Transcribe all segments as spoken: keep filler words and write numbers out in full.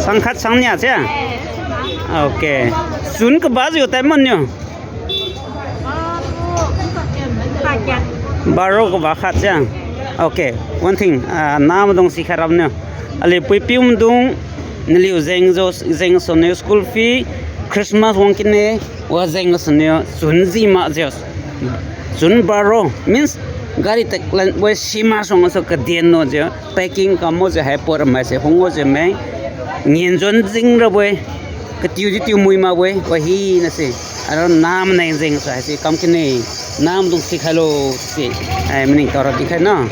Sangkhat sangnia che? Okay. Sun keba zeu tai mon neu. Baro keba khat che? Okay. One thing, ah, na medung si khat ram neu. Alipui pium dung, neliu zeng zo, zeng so neu school fee, Christmas wang kine, wa zeng so neu, sun zi ma zeu. Sun baro, means, gari tek lan, we sima song so kedian no zeu. Packing kam mo ze hai por mai se hung o ze mei. Nginzun zing ra boi. Ketiu di tiu mui ma boi. Wa hi na se. Aro nam nai zing sa hai se kam kene. Nam dung si khai lo se. Ai mening tau ra di khai na.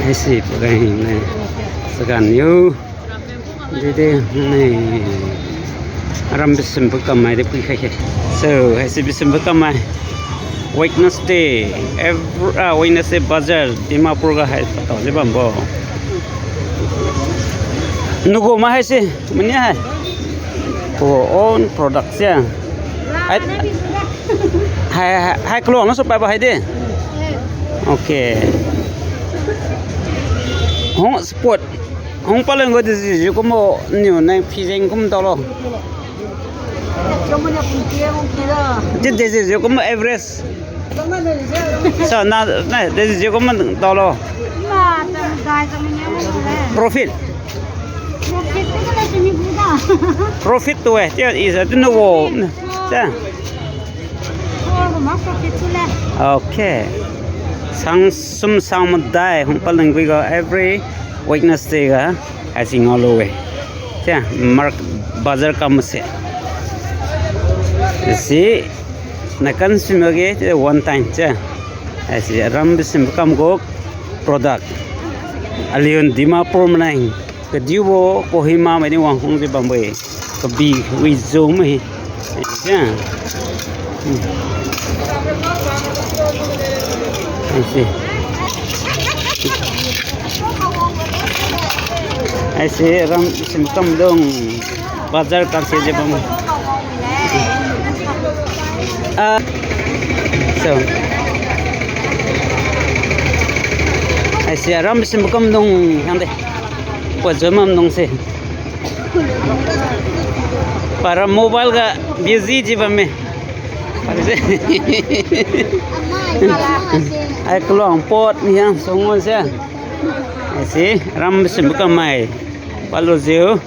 Ai si pa gai ne. Sagan yu. Dede, ne. Aram bisimbe kamai de pui kai ke. So, hai si bisimbe kamai. Wednesday, every, ah, Wednesday bazar, Dimapur ga hai patau ze bam bo. Nugu ma hai si, mani hai. For own products, yeah. Hai, hai, hai, hai, kelo, no so pa ba hai de. Okay. Hong sport. Hong paleng go de zi zi kum mo niu nai phi zeng kum dau lo. Di de zi zi kum mo average. Sa na, na, de zi zi kum mo dau lo. Profit. Profit tu eh, tia is a tu no wo. Tia. Okay. Sang sum sang medai, hong paleng gui ga every Wednesday ga, hai si ngau lo we. Tia, mark bazar kam se. Si, na kan sim ge, tia one time, tia. Hai si ram bisim kam go product. Aliun Dimapur menai. Kediu bo Kohima mai ni wang hung ze bam boi. Kabi wi zo me. Ya. Hmm. Ai se. Ai se ram sim kam dong. Bazar kam se ze bam. Ah. So. Ai se ram sim kam dong hang de. Pua zo mam dong se. Para mobile ga busy ji bam me. Ai kelong pot ni hang song se. Ai se ram sim kam mai. Palo zeu.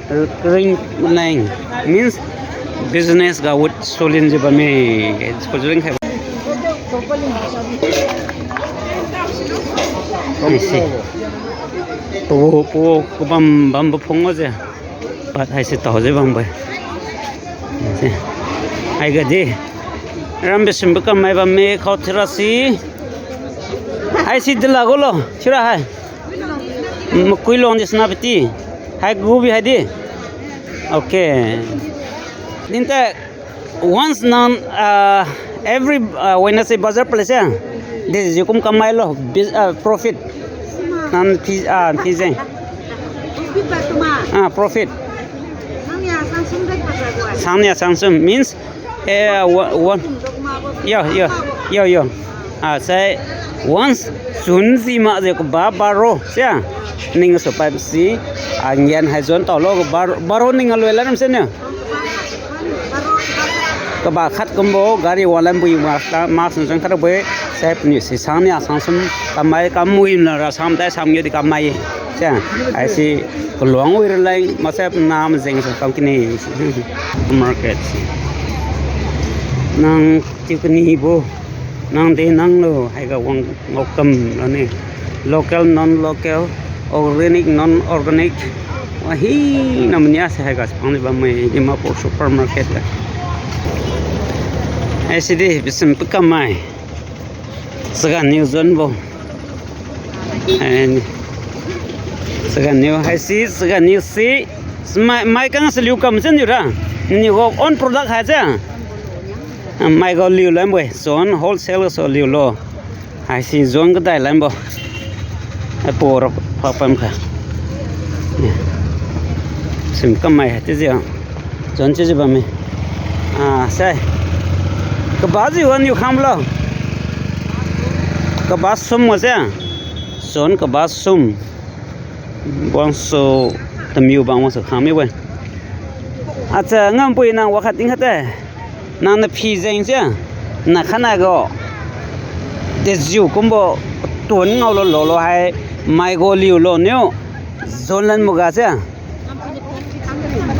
Recurring nang means business ga wut solin ze bam me. Solin kai. Ai se. Po, po, ko bam, bam, ba phong ze. Pat hai se tau ze bam bai. Ai se. Ai ga di. Ram bisim be kam mai bam me khau thira si. Ai si de la go lo. Thira hai. Mekui long di Senapati. Hai gu bi hai di. Okay. Din te once nang, uh, every, uh, Wednesday bazar place, eh? This is kum kamai lo, bus-, uh, profit. Nang pi, ah, pi zeng. Ah, profit. Sangnia sangsum means Eh, wa-, wa-, yo, yo, yo, yo. Ah, sai, once, sun zi ma ze keba baro, sia. Ning so pa si, a ngian hai zon tau lo keba, baro ning a loi la ram se ne. Keba khat kumbo, gari wa lam bui ma, ma sun sun khat bui, sai pni si sangnia sangsum, kamai kamui la ra sam tai sam yo di kamai. Sia, ai si, keluang wi re lai, ma sai na ma zeng so kam kini. Market. Nang tiu keni bo, nang de nang lo, hai ga wang ngau kam lo ne. Local, non-local, organic, non-organic. Wa hi na mania se hai ga sepang de bam mai Dimapur supermarket ga. Ai si de, bisim pe kam mai. Saga New Zone bo. Saga New hai si, Saga New si. Mai, mai kang se liu kam se niu ra. Niu go own product hai se. Mai go liu lam boi. Zone wholesale so liu lo. Hai si zone kedai lam bo. Ai po ra pa pam kha. Sim kam mai hai te zia. Zone che ze bam mi. Ah, sai. Keba zi wa niu kham lo. Keba sum mo se. Zon keba sum. Bangso temiu bang wangso khang mi we. Acha ngampui nang wakhat ting khate. Nang ne phi zeng sia. Na khana go. Deziu kumbo tun ngau lo lo lo hai mai go liu lo niu. Zonlan mo ga sia.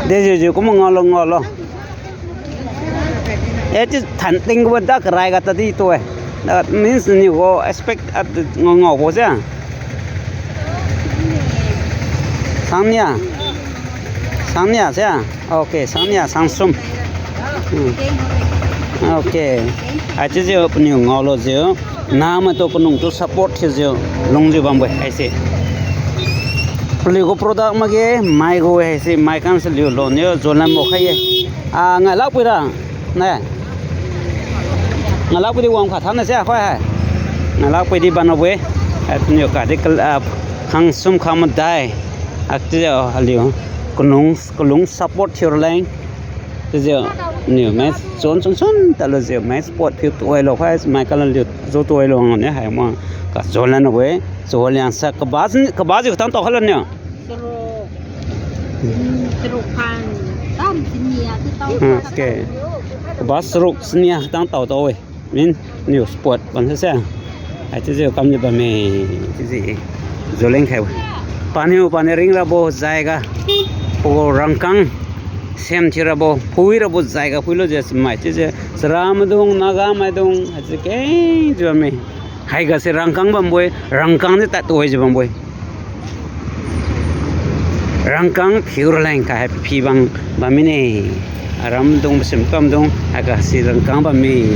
Deziu ziu kumbo ngau lo ngau lo. E ti than ting gu da kerai ga ta di to e. That means ni go expect at ngau ngau bo sia. Sangnia. Sangnia sia. Okay, sangnia sangsum. Hmm. Okay. Achi ziu peniu ngau lo ziu. Name to penung to support thiu ziu. Lung ziu bam bui haise. Peli gu product mage mai gu haise mai kan se liu lo niu zonlan mo khai ye. A ngai lak pui ra. Ne. Ngai lak pui di wang kha thane se a khoi hai. Ngai lak pui di ban bui. At niu ka di kal a khang sum khang medai. Ak ti a liu. Kunung Kelung support thiu leng. Te ziu, niu mai chun chun chun ta lu ziu, mai support thiu tuai lo, kai mai kala liu zu tuai lo ngau ne hai ma. Ka zu lan we, zu liang sa, kaba zi, kaba zi tang tau kala niu. Seruk. Hmm, seruk pan, tam sini a, tu tau. Hmm, okay. Kaba seruk sini a tang tau tau we. Min, niu support bam se se. Ai, chize kam ni bam me, chize. Zoleng kai. Pani u pani ring rabo zaiga. Pogo rangkang. Sem thi rabo, phui rabo zaiga, phui lo ze mai, chize. Sera medung, Naga medung, ai, chize kei, chize bam me. Haiga se rangkang bam boi, rangkang ze tat toi ze bam boi. Rangkang phiu raleng ka happy phi bang bam mi ne. Aram dung besim kam dung, haiga si rangkang bam mi.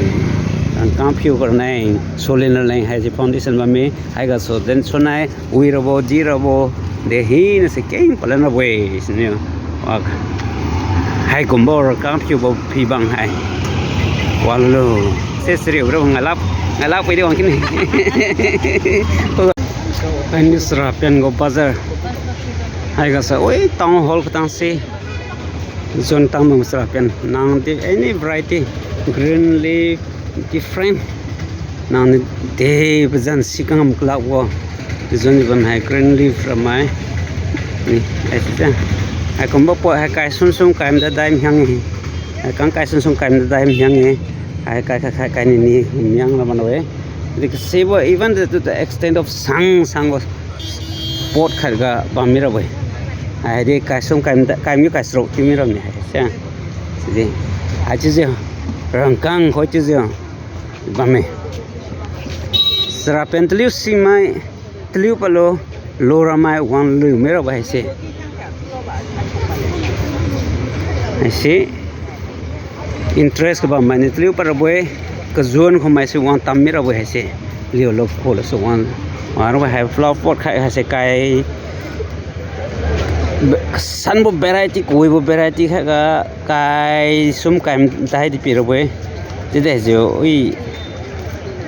Rangkang phiu raleng, solin raleng hai si foundation bam mi, haiga so den sonai, ui rabo, di rabo, de hi ne se keng palan rabo e, sini. Wak. Hai kumbo rangkang phiu bo phi bang hai. Wallo. Se siri ura ngalap, ngalap pui de wang kini. Ani sera pen go bazar. Haiga sa, oi, town hall ketang si. Zon tang nung sera pen. Nang di any variety. Green leaf, different. Nang ni de bazan si kangam kelak wo. Zon ni bam hai green leaf ramai. Ni, ai si ja. Ai kumba po hai kai sum sum kai mda dai mhiang e. Hai kang kai sum sum kai mda dai mhiang e. Hai kai kai kai kai ni ni mhiang ramai we. Di ke se bo even the, to the extent of sang sang bo. Pot khat ga bam mi ra boi. Ai, di kai sum kai mda, kai mi kai srok ti mi ra mi hai, sia. Sidi. Ai, chize. Rangkang khoi chize. Bam mi. Sera pen teliu si mai, teliu pa lo, lo ra mai wang lu mi ra boi hai se. Hai se. Interest ke bam mai ni teliu pa ra boi, ke zon khum mai si wang tam mi ra boi hai se. Liu lo ko lo si wang. Wang ra boi hai flower pot khai hai se kai. Be-, san bo variety, kui bo variety khai ga, kai sum kai mdai di pi ra boi. Di de zeu, ui.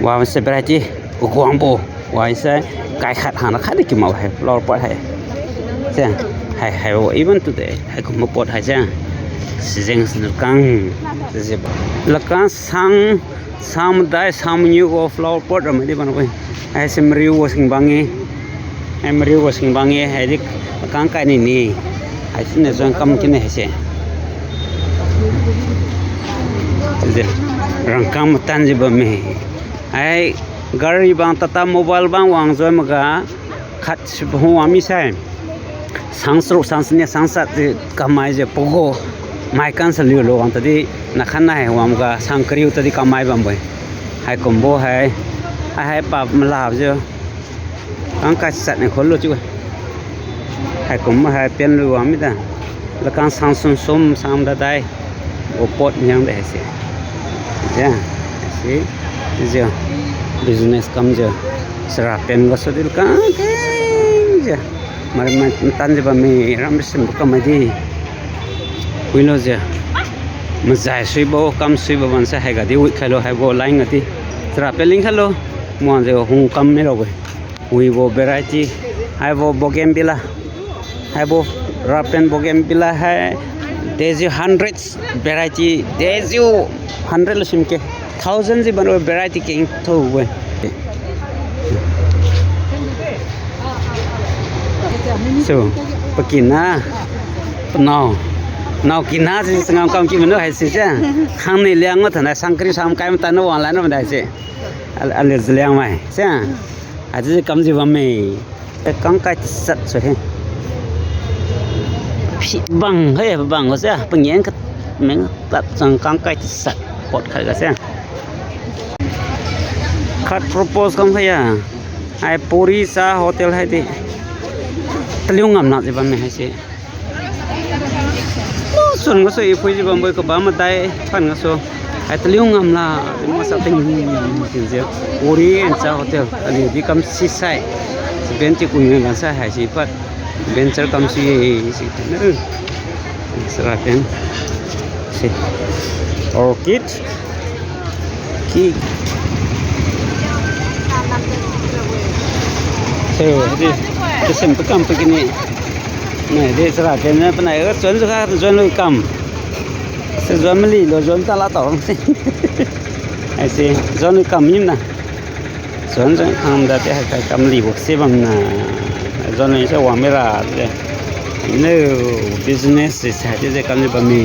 Wa se variety, kukuang bo. Wa se kai khat hana khat di ki mau hai, flower pot hai. Se, hai, hai, even today, hai kum pot hai se. Season se kang. Se, se. Lakang sang, sang mdai, sang mnyu go flower pot ra mai di ban boi. Hai se mriu go sing bang e. Hai mriu go sing bang e, hai di kang kai ni ni. Hai sine zon kam kine hai se. Ze, rangkang matan ze bam me. Hai gari bang Tata Mobile bang wang zoi maga khat si hung wang mi sai. Sang seruk, sang sine, sang sat ze kamai ze pogo. Mai kan sa liu lo wang tadi na khan na hai wang maga sang keriu tadi kamai bam boi. Hai kumbo hai. Hai hai pa mla ze. Kang kai sat ne khol lo chu. Hai kum hai pen lu wang mi da. Lakang sang sum sum sang da dai. Go pot nyang de hai se. Ja, hai se. Ze. Business kam ze. Sera pen go so dil kang keng ze. Mari mai tan ze bam mi ram sim kam mai di. Ui lo ze. Mazai sui bo, kam sui bo ban se hai ga di ui khai lo hai bo line ga di. Sera pen ling khai lo. Muan ze hung kam mi lo boi. Ui bo variety, hai bo bougainvillea, hai bo rapen bougainvillea, hai deziu hundreds variety, deziu hundred le sim ke, thousand zi ban variety keng thau we. Tu, pe kina, pe nâu. Nâu kina si sengam kam ki menu hai si se. Hang ni liang ma tana sangkri sam kai ma tana wang la na ma dai si. A, a le zeliang mai se. A zi kam zi bam mei. Pe kang kai tesat su he. Pi bang he, bang ko se. Pe ngian ka meng tat chang kang kai tesat. Pot kai ka se. Khat propose kam he ya. Ai puri sa hotel hai di. Teliu ngam na zi bam mei hai si. Sun ga so i pui zi bam boi ka ba ma dai pan ga so. Ai teliu ngam la, zi ma sa ting, ting zi. Puri and sa hotel, a le di kam si sai. Si ben ti kun ga sa hai si pat. Venture kam si, si. Sera pen. Si. Orchid. Ki. Seu, di. Kesem pe kam pe kini. Ne, di sera pen ne penai ga zon zu ka zon lui kam. Se zon meli lo zon ta la tau. Ai si, zon lui kam nim na. Zon zon kam da te hai kai kam li buk se bam na. Zon lui se wang me ra de. No business is hai de ze kam li bam me.